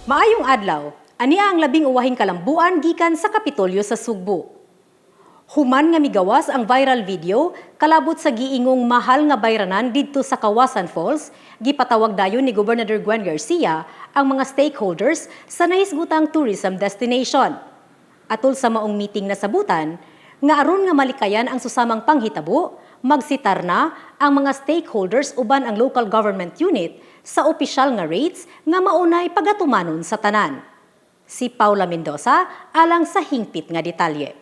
Maayong adlaw, ania ang labing uwahing kalambuan gikan sa Kapitolyo sa Sugbo. Human nga migawas ang viral video kalabot sa giingong mahal nga bayranan didto sa Kawasan Falls, gipatawag dayon ni Gobernador Gwen Garcia ang mga stakeholders sa nahisgutang tourism destination. Atol sa maong meeting na sabutan, nga aron nga malikayan ang susamang panghitabo, magsitar na ang mga stakeholders uban ang local government unit sa opisyal nga rates nga maunay pagatumanon sa tanan. Si Paula Mendoza alang sa hingpit nga detalye.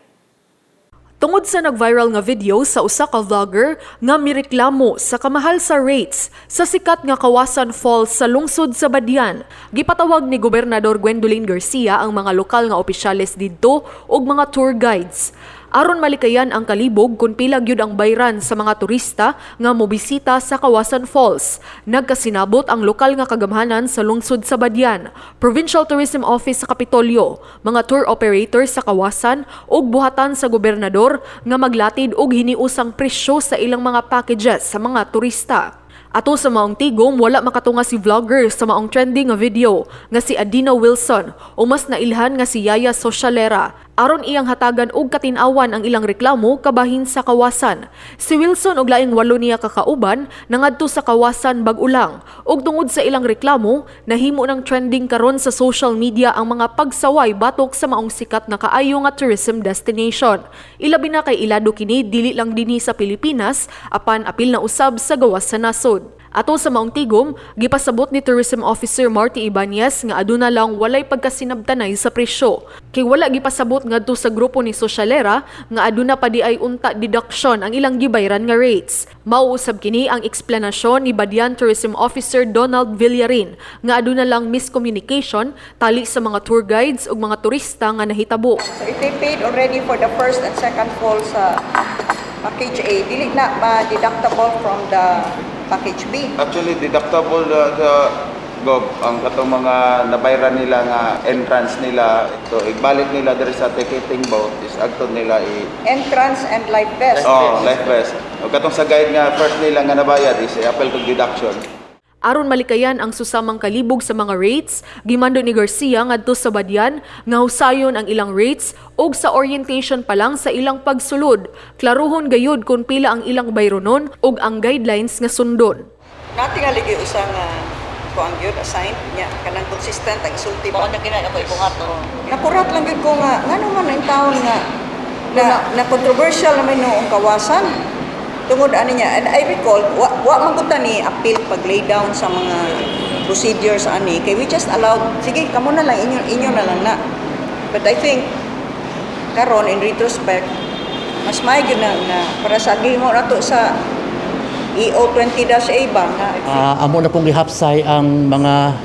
Tungod sa nag-viral nga video sa usa ka vlogger nga mireklamo sa kamahal sa rates sa sikat nga Kawasan Falls sa lungsod sa Badian, gipatawag ni Gobernador Gwendolyn Garcia ang mga lokal nga opisyales didto ug mga tour guides aron malikayan ang kalibog kung pila gyud ang bayran sa mga turista nga mobisita sa Kawasan Falls. Nagkasinabot ang lokal nga kagamhanan sa lungsod sa Badian, Provincial Tourism Office sa Kapitolyo, mga tour operators sa Kawasan ug buhatan sa gobernador nga maglatid og hiniusang presyo sa ilang mga packages sa mga turista. Ato sa maong tigom, wala makatunga si vlogger sa maong trending nga video nga si Adina Wilson o mas nailhan nga si Yaya Socialera aron iyang hatagan og katin-awan ang ilang reklamo kabahin sa Kawasan. Si Wilson og laing walo niya kakauban nangadto sa Kawasan bag-o lang ug tungod sa ilang reklamo, nahimo ng trending karon sa social media ang mga pagsaway batok sa maong sikat na kaayo nga tourism destination. Ilabi na kay ilado kini dili lang dinhi sa Pilipinas apan apil na usab sa gawas sa nasod. Ato sa maong tigom, gipasabot ni Tourism Officer Marty Ibanez nga aduna lang walay pagkasinabtanay sa presyo. Kay wala gipasabot ngadto sa grupo ni Socialera nga aduna pa di ay unta deduction ang ilang gibayran nga rates. Mauusab kini ang eksplanasyon ni Badian Tourism Officer Donald Villarin nga aduna lang miscommunication tali sa mga tour guides ug mga turista nga nahitabo. So if they paid already for the first and second fall sa package A, dili na ma-deductible from the package B. Actually, deductible sa Gov, ang katong mga nabayran nila nga entrance nila, so ibalik nila diri sa ticketing booth is agtod nila i Entrance and life vest. Oh, life vest. O katong sa guide nga first nila nga nabayad is i-apply kog deduction. Aron malikayan ang susamang kalibog sa mga rates, gimando ni Garcia ngadto sa Badian nga husayon ang ilang rates ug sa orientation pa lang sa ilang pagsulod. Klaruhon gayud kung pila ang ilang bayronon ug ang guidelines nga sundon. Natingali gyud usa nga kuang gyud assigned niya kanang consistent ang isulti Mao ba. na kina ako ibuhaton. Nakurat lang gyud ko nga ngano man ang taon nga na controversial naman noong Kawasan. Tungod ani niya, and I recall wa man gud ta ni appeal pag lay down sa mga procedures ani kay we just allowed, sige, kamo na lang, inyo inyo na lang na. But I think karon, in retrospect, mas may gyud na para sa gihimo nato sa E EO 20-A ba na. Amo na pong gihapsay ang mga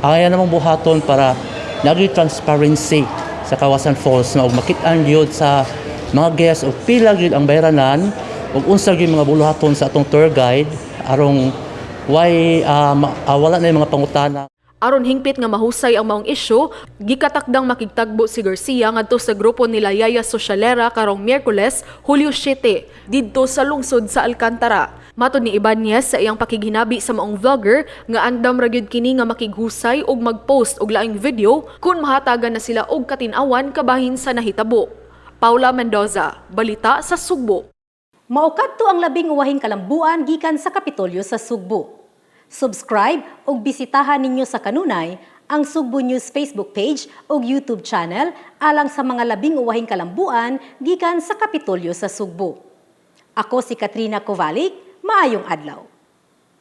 aya namang buhaton para nagi transparency sa Kawasan Falls na ug makit-an gyud sa mga guests og pila gyud ang bayranan ug unsa gyud mga buluhaton sa atong tour guide arong why wala na yung mga pangutana. Aron hingpit nga mahusay ang maong isyu, gikatakdang makigtagbo si Garcia ngadto sa grupo nila Yaya Socialera karong Miyerkules, Hulyo 7, didto sa lungsod sa Alcantara. Matod ni Ibanez sa iyang pakighinabi sa maong vlogger nga andam ra gyud kini nga makighusay ug mag-post og laing video kung mahatagan na sila og katin-awan kabahin sa nahitabo. Paula Mendoza, Balita sa Sugbo. Mao kadto ang labing uwahing kalambuan gikan sa Kapitolyo sa Sugbo. Subscribe ug bisitahan ninyo sa kanunay ang Sugbo News Facebook page ug YouTube channel alang sa mga labing uwahing kalambuan gikan sa Kapitolyo sa Sugbo. Ako si Katrina Kovalik, maayong adlaw.